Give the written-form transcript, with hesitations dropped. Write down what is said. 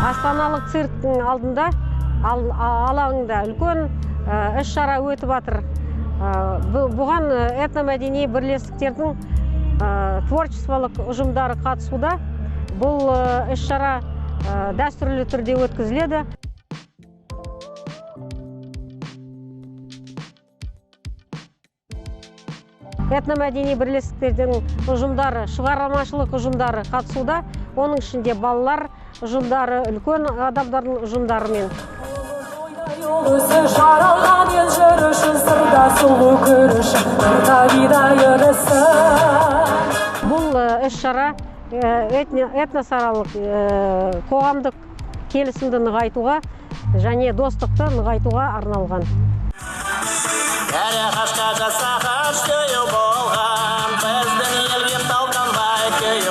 Астаналық цирктің алдында, алаңында үлкен іс-шара өтіп жатыр. Бұған этномәдени бірлестіктердің творчестволық ұжымдары қатысуда. Бұл іс-шара дәстүрлі түрде өткізіледі. Этномәдени бірлестіктердің ұжымдары, шығармашылық ұжымдары қатысуда. Оның ішінде балалар ұжымдары, үлкен адамдардың ұжымдарымен. Өзі жаралған ел жүріші, сырда сұлу көріші, нұрда бидай ырысы. Бұл іс-шара этносаралық қоғамдық келісімді нығайтуға және достықты нығайтуға арналған. Кәрі ағашқа жасағаш күйеу болған, біздің елге талтанбай күйеу